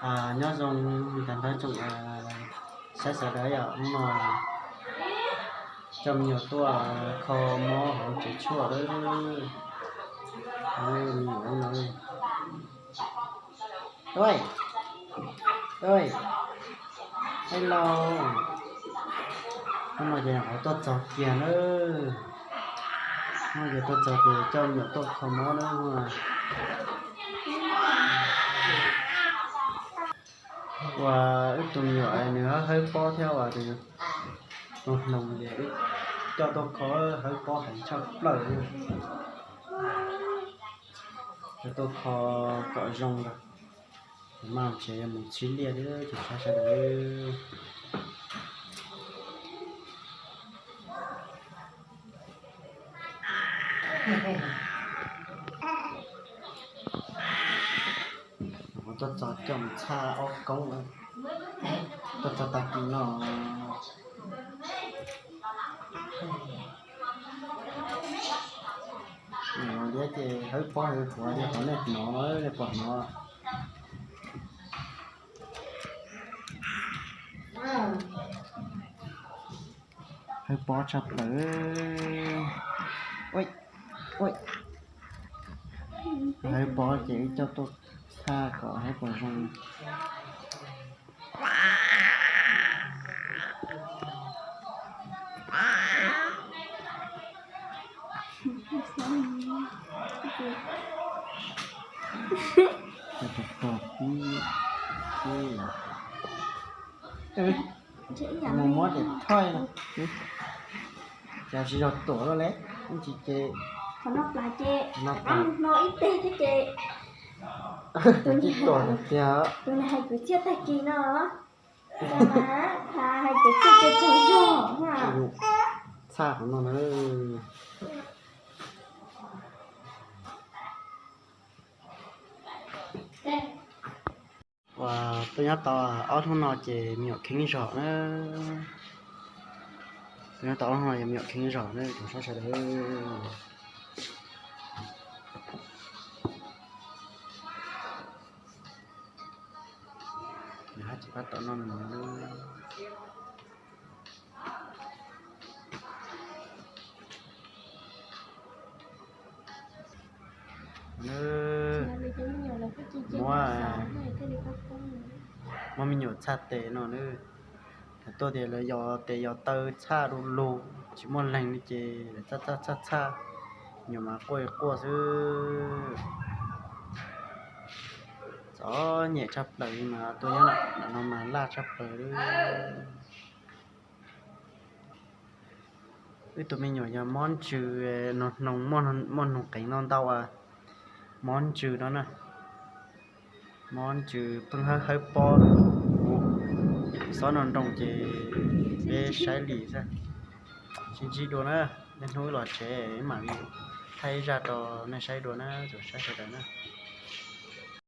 Nyob zoo tag nrho tsoom saib sawv daws yom, hnub no coj me nyuam tuaj kho mob hauv tsev tshuaj lawm. Me nyuam no, hello, hnub no ces qhov tuaj txog kiag na. Hnub no ces tuaj txog ces coj me nyuam tuaj kho mob na. Uas wb tus me nyuam nws hawb pob thiab uas nws hnoos ces wb coj tuaj kho, hawb pob heev tshaj plaws. Coj tuaj kho kom zoo lawm, maj tsev mus txhib liaj thiab tsoom saib sawv daws. Tuaj txog coj mus txhaj ob koob, tuaj txog tag kis no. Liab ces hawb pob hauv qhuav li qhov nej hnov no, nej puas hnov? Hawb pob tshaj plaws. Hawb pob ces wb coj tuaj txhaj kom hawb pob zoo. Mus muab tes thawj no, cas tsis yog tuam lawm, tsis ces no ib teg thiab ces, tsis tuam tiag. Tus nws hais kwv txhiaj tag kis no, hais kwv txhiaj ces tsaug zog. Txhaj qhov no na. Uas tuaj nyob tau ob hnub no ces me nyuam kheev zog na. Tuaj nyob tau ob hnub no ces me nyuam kheev zog na tsoom saib sawv daws. Nws haj tsis pab tom noj no. Muab, muab me nyuam txhaj tes no na. Thaum tuaj tias lawv yos tes yos taw txhaj du lug, tsis muaj leeg li ces lawv txhaj txhaj txhaj txhaj, me nyuam mas quaj quaj xwb. Txom nyem tshaj plaws li mas tuaj nyob ntawm no mas laj tshaj plaws li. Wb tus me nyuam yog mob ntsws, nug hnoos, muaj nug qees no ntau, mob ntsws no na. Mob ntsws pheej hawb hawb pob. Xob nroo nroo ces peb saib li xwb. Sib ntsib dua na, niaj hnub los tsev mam li thaij ib zaj rau nej saib dua na, tsoom saib sawv daws na.